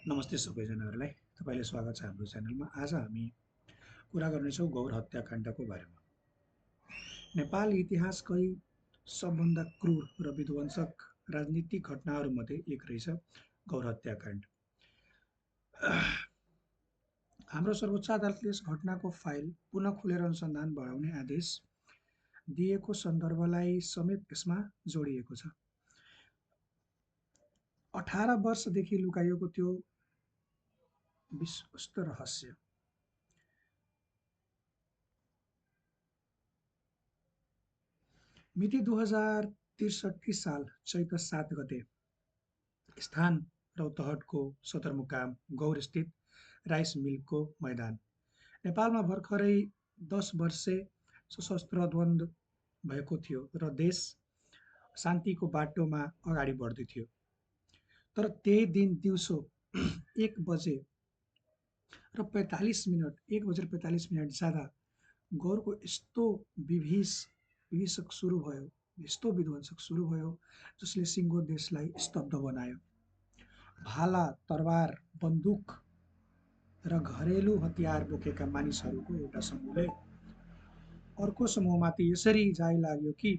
नमस्ते सबैजनाहरूलाई तपाईँले स्वागत छ हाम्रो च्यानलमा। आज हामी कुरा गर्नेछौँ गौर हत्याकाण्डको बारेमा। नेपाल इतिहासकै सबभन्दा क्रूर र विध्वंसक राजनीतिक घटनाहरूमध्ये एक रहेछ गौर हत्याकाण्ड। हाम्रो सर्वोच्च अदालतले यस घटनाको फाइल पुनः खोलेर अनुसन्धान बढाउने आदेश दिएको सन्दर्भलाई समेत यसमा जोडिएको छ। 18 वर्षदेखि लुकाइएको त्यो विश्वस्त रहस्य मिति 2063 साल चैत्र 7 गते स्थान रौतहटको सदरमुकाम गौरस्थित राइस मिलको मैदान। नेपालमा भर्खरै 10 वर्षे सशस्त्र द्वन्द्व भएको थियो र देश शान्तिको बाटोमा अगाडि बढ्दै थियो। तर त्यही दिन दिउँसो 1 बजे र 45 मिनट 1 बजेर 45 मिनट जाँदा गौरको विभीषक सुरु भयो, यस्तो विध्वंसक सुरु भयो जसले सिङ्गो देशलाई स्तब्ध बनायो। भाला, तरबार, बन्दुक र घरेलु हतियार बोकेका मानिसहरूको एउटा समूहले अर्को समूहमाथि यसरी जाइ लाग्यो कि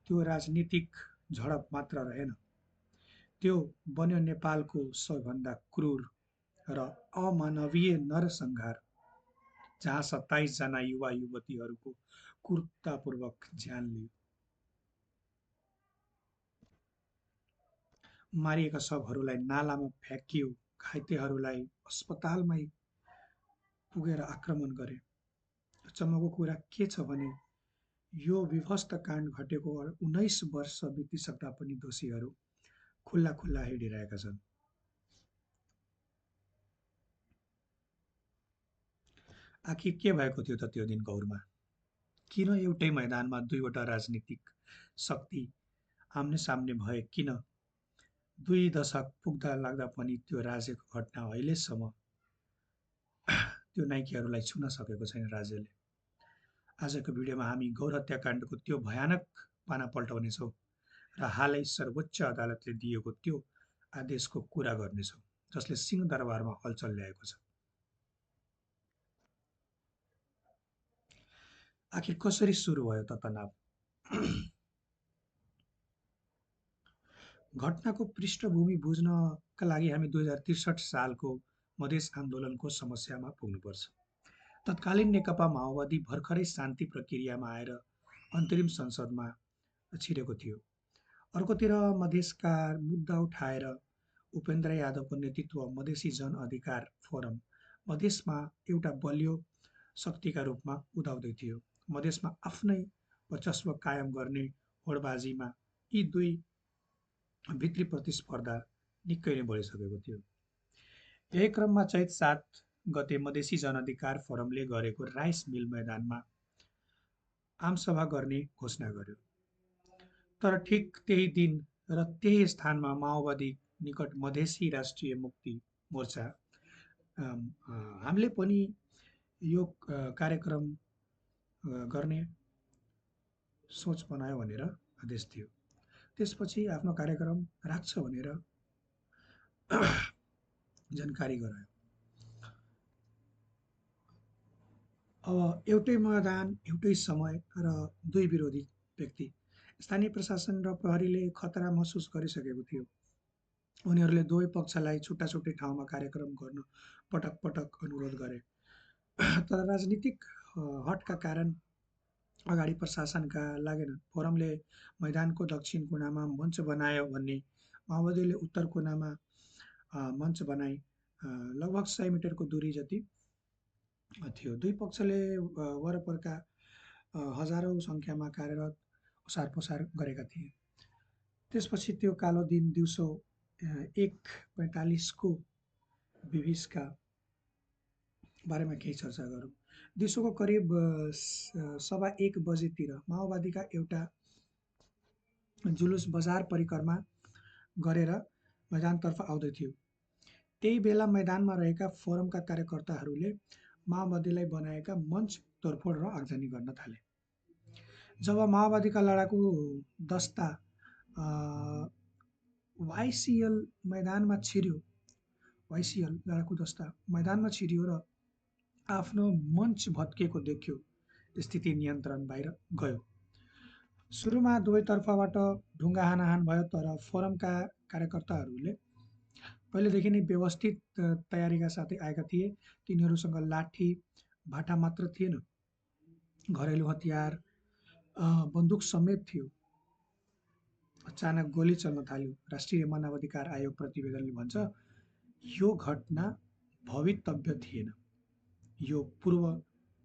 त्यो राजनीतिक झडप मात्र रहेन, त्यो बन्यो नेपालको सबैभन्दा क्रूर र अमानवीय नरसंहार, जहाँ 27 जना युवा युवतीहरूको क्रूरतापूर्वक ज्यान लियो। मारिएका शवहरूलाई नालामा फ्याँकियो, घाइतेहरूलाई अस्पतालमै पुगेर आक्रमण गरे। अचम्मको कुरा के छ भने यो विभत्स काण्ड घटेको 19 वर्ष बितिसक्दा पनि दोषीहरू खुल्ला खुल्ला हिँडिरहेका छन्। आखिर के भएको थियो त त्यो दिन गौरमा? किन एउटै मैदानमा दुईवटा राजनीतिक शक्ति आम्ने सामने भए? किन 2 दशक पुग्दा लाग्दा पनि त्यो राज्यको घटना अहिलेसम्म त्यो नाइकेहरूलाई छुन सकेको छैन राज्यले? आजको भिडियोमा हामी गौर हत्याकाण्डको त्यो भयानक पाना पल्टाउनेछौँ र हालै सर्वोच्च अदालतले दिएको त्यो आदेशको कुरा गर्नेछौँ जसले सिंहदरबारमा हलचल ल्याएको छ। आखिर कसरी सुरु भयो त तनाव? घटनाको पृष्ठभूमि बुझ्नका लागि हामी 2063 सालको मधेस आन्दोलनको समस्यामा पुग्नुपर्छ। तत्कालीन नेकपा माओवादी भर्खरै शान्ति प्रक्रियामा आएर अन्तरिम संसदमा छिरेको थियो। अर्कोतिर मधेसका मुद्दा उठाएर उपेन्द्र यादवको नेतृत्व मधेसी जन अधिकार फोरम मधेसमा एउटा बलियो शक्तिका रूपमा उदाउँदै थियो। मधेसमा आफ्नै वर्चस्व कायम गर्ने होडबाजीमा यी दुई भित्री प्रतिस्पर्धा निकै नै बढिसकेको थियो। यही क्रममा चैत 7 गते मधेसी जनअधिकार फोरमले गरेको राइस मिल मैदानमा आमसभा गर्ने घोषणा गर्यो। तर ठिक त्यही दिन र त्यही स्थानमा माओवादी निकट मधेसी राष्ट्रिय मुक्ति मोर्चा हामीले पनि यो कार्यक्रम गर्ने सोच बनायो भनेर आदेश दियो। त्यसपछि आफ्नो कार्यक्रम राख्छ भनेर जानकारी गरायो। अब एउटै मैदान, एउटै समय र दुई विरोधी व्यक्ति। स्थानीय प्रशासन र प्रहरीले खतरा महसुस गरिसकेको थियो। उनीहरूले दुवै पक्षलाई छुट्टा छुट्टै ठाउँमा कार्यक्रम गर्न पटक पटक अनुरोध गरे। तर राजनीतिक हटका कारण अगाडि प्रशासनका लागेन। फोरमले मैदानको दक्षिण कुनामा मञ्च बनायो भने माओवादीले उत्तर कुनामा मञ्च बनाई लगभग 100 मिटरको दूरी जति थियो। दुई पक्षले वरपरका हजारौं सङ्ख्यामा कार्यरत ओसार पसार गरेका थिए। त्यसपछि त्यो कालो दिन दिउँसो 1:45 को विभीषका बारेमा केही चर्चा गरौँ। दिउँसोको करिब 1:15 बजेतिर माओवादीका एउटा जुलुस बजार परिक्रमा गरेर मैदानतर्फ आउँदै थियो। त्यही बेला मैदानमा रहेका फोरमका कार्यकर्ताहरूले माओवादीलाई बनाएका मञ्च तोडफोड र आगजनी गर्न थाले। जब माओवादीका लडाकु दस्ता वाइसिएल मैदानमा छिर्यो, वाइसिएल लडाकु दस्ता मैदानमा छिरियो र आफ्नो मञ्च भत्केको देख्यो। स्थिति नियन्त्रण बाहिर गयो। सुरुमा दुवैतर्फबाट ढुङ्गा हानाहान भयो, तर फोरमका कार्यकर्ताहरूले पहिलेदेखि नै व्यवस्थित तयारीका साथै आएका थिए। तिनीहरूसँग लाठी भाटा मात्र थिएन, घरेलु हतियार, बन्दुक समेत थियो। अचानक गोली चल्न थाल्यो। राष्ट्रिय मानवाधिकार आयोग प्रतिवेदनले भन्छ, यो घटना भवितव्य थिएन, यो पूर्व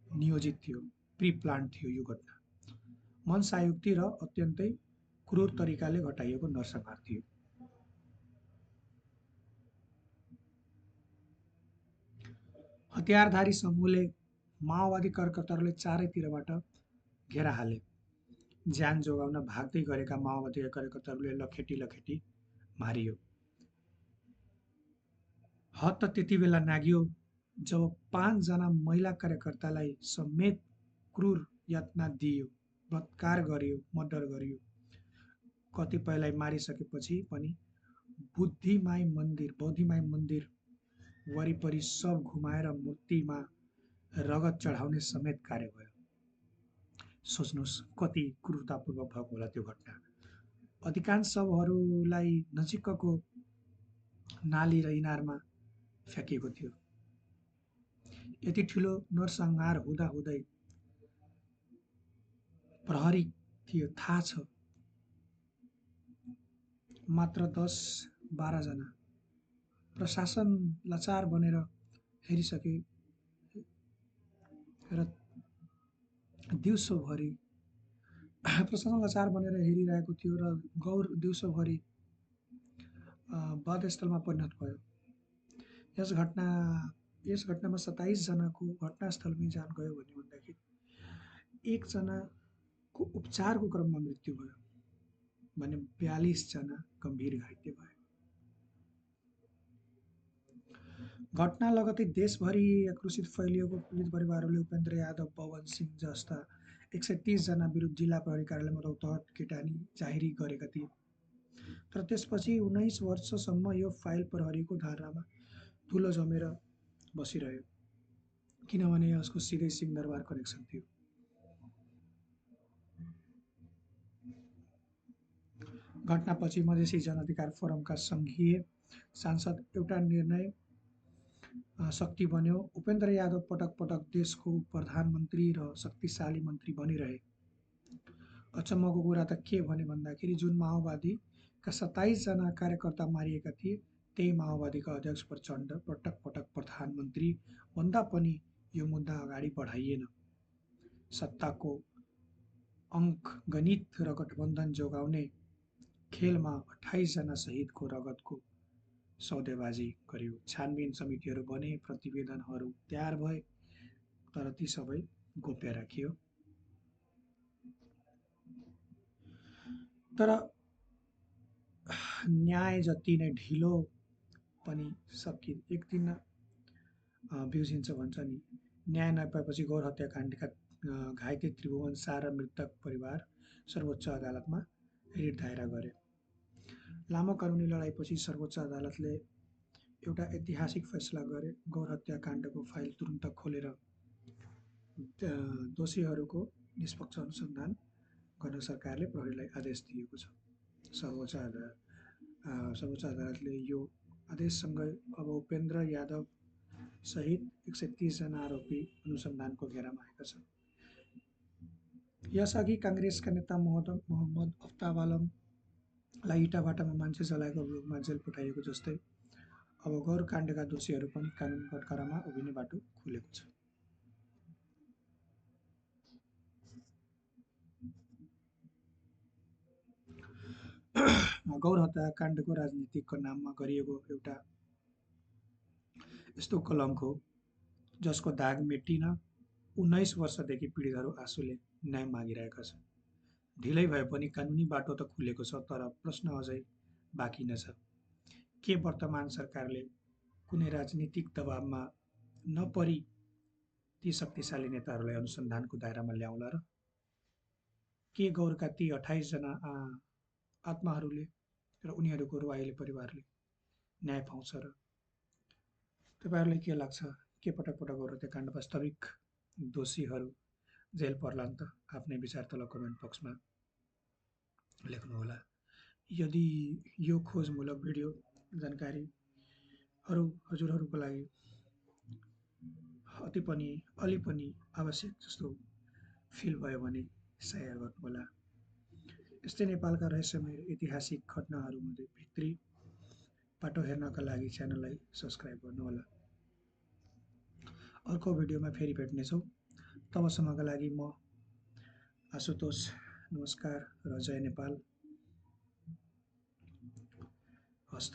नियोजित थियो, प्री प्लान थियो। यो घटना मनसायुक्ति र अत्यन्तै क्रूर तरिकाले घटाइएको नरसंहार थियो। हतियारधारी समूहले माओवादी कार्यकर्ताहरूले चारैतिरबाट घेरा हाले। ज्यान जोगाउन भाग्दै गरेका माओवादी कार्यकर्ताहरूले लखेटी मारियो। हद त त्यति बेला नाग्यो जब 5 जना महिला कार्यकर्तालाई समेत क्रूर यातना दिइयो, बलात्कार गरियो, मर्डर गरियो। कतिपयलाई मारिसकेपछि पनि बौद्धिमाई मन्दिर वरिपरि सब घुमाएर मूर्तिमा रगत चढाउने समेत कार्य भयो। सोच्नुहोस् कति क्रूरतापूर्वक भएको होला त्यो घटना। अधिकांश शवहरूलाई नजिकको नाली र इनारमा फ्याँकिएको थियो। यति ठुलो नरसंहार हुँदाहुँदै प्रहरी थियो, थाहा छ, मात्र 10-12 जना। प्रशासन लाचार बनेर हेरिसके र दिउँसोभरि प्रशासन लाचार बनेर हेरिरहेको थियो र गौर दिउँसोभरि वधस्थलमा परिणत भयो। यस घटनामा 27 जनाको घटनास्थलमै जान गयो भन्दाखेरि 1 जनाको उपचारको क्रममा मृत्यु भयो भने 42 जना गम्भीर घाइते भए। घटना लगतै देशभरि आक्रोशित फैलिएको पीडित परिवारहरूले उपेन्द्र यादव, पवन सिंह जस्ता 130 जना विरुद्ध जिल्ला प्रहरी कार्यालयमा रौतहट केटानी जाहेरी गरेका थिए। तर त्यसपछि 19 वर्षसम्म यो फाइल प्रहरीको धारामा धुलो जमेर बसिरह्यो, किनभने यसको सिधै सिंहदरबार कनेक्सन थियो। घटनापछि मधेसी जनअधिकार फोरमका सङ्घीय सांसद एउटा निर्णय शक्ति बन्यो। उपेन्द्र यादव पटक पटक देशको प्रधानमन्त्री र शक्तिशाली मन्त्री बनिरहे। अचम्मको कुरा त के भने भन्दाखेरि जुन माओवादीका 27 जना कार्यकर्ता मारिएका थिए, त्यही माओवादीका अध्यक्ष प्रचण्ड पटक पटक प्रधानमन्त्री भन्दा पनि यो मुद्दा अगाडि बढाइएन। सत्ताको अङ्कगणित र गठबन्धन जोगाउने खेलमा 28 जना शहीदको रगतको सौदेबाजी गरियो। छानबिन समितिहरू बने, प्रतिवेदनहरू तयार भए, तर ती सबै गोप्य राखियो। तर न्याय जति नै ढिलो पनि एक दिन बिउजिन्छ भन्छ नि। न्याय नपाएपछि गौर हत्याकाण्डका घाइते त्रिभुवन शाह र मृतक परिवार सर्वोच्च अदालतमा रिट दायर गरे। लामो कानुनी लडाईँपछि सर्वोच्च अदालतले एउटा ऐतिहासिक फैसला गरे। गौर हत्याकाण्डको फाइल तुरुन्त खोलेर दोषीहरूको निष्पक्ष अनुसन्धान गर्न सरकारले प्रहरीलाई आदेश दिएको छ। सर्वोच्च अदालतले यो आदेशसँगै अब उपेन्द्र यादव सहित 130 जना आरोपी अनुसन्धानको घेरामा आएका छन्। यसअघि काङ्ग्रेसका नेता मोहम्मद अफ्ताब आलमलाई इटाभाटामा मान्छे जलाएको अभियोगमा जेल पठाइएको जस्तै अब गौर काण्डका दोषीहरू पनि कानुन कठघरामा उभिने बाटो खुलेको छ। गौर हत्याकाण्डको राजनीतिको नाममा गरिएको एउटा यस्तो कलङ्क हो जसको दाग मेटिन 19 वर्षदेखि पीडितहरू आँसुले न्याय मागिरहेका छन्। ढिलै भए पनि कानुनी बाटो त खुलेको छ, तर प्रश्न अझै बाँकी नै छ। के वर्तमान सरकारले कुनै राजनीतिक दबावमा नपरी ती शक्तिशाली नेताहरूलाई अनुसन्धानको दायरामा ल्याउला र के गौरका ती 28 जना आत्माहरूले र उनीहरूको रुवाइले परिवारले न्याय पाउँछ र तपाईँहरूलाई के लाग्छ? के पटक पटक हत्याकाण्ड वास्तविक दोषीहरू जेल पर्लान् त? आफ्नै विचार तल कमेन्ट बक्समा लेख्नुहोला। यदि यो खोजमूलक भिडियो जानकारीहरू हजुरहरूको लागि अलि पनि आवश्यक जस्तो फिल भयो भने सेयर गर्नुहोला। यस्तै नेपालका रहस्यमय ऐतिहासिक घटनाहरू भित्री पाटो हेर्नका लागि च्यानललाई सब्स्क्राइब गर्नुहोला। अर्को भिडियोमा फेरि भेट्नेछौँ। तबसम्मका लागि म आशुतोष नमस्कार र जय नेपाल। हस्त।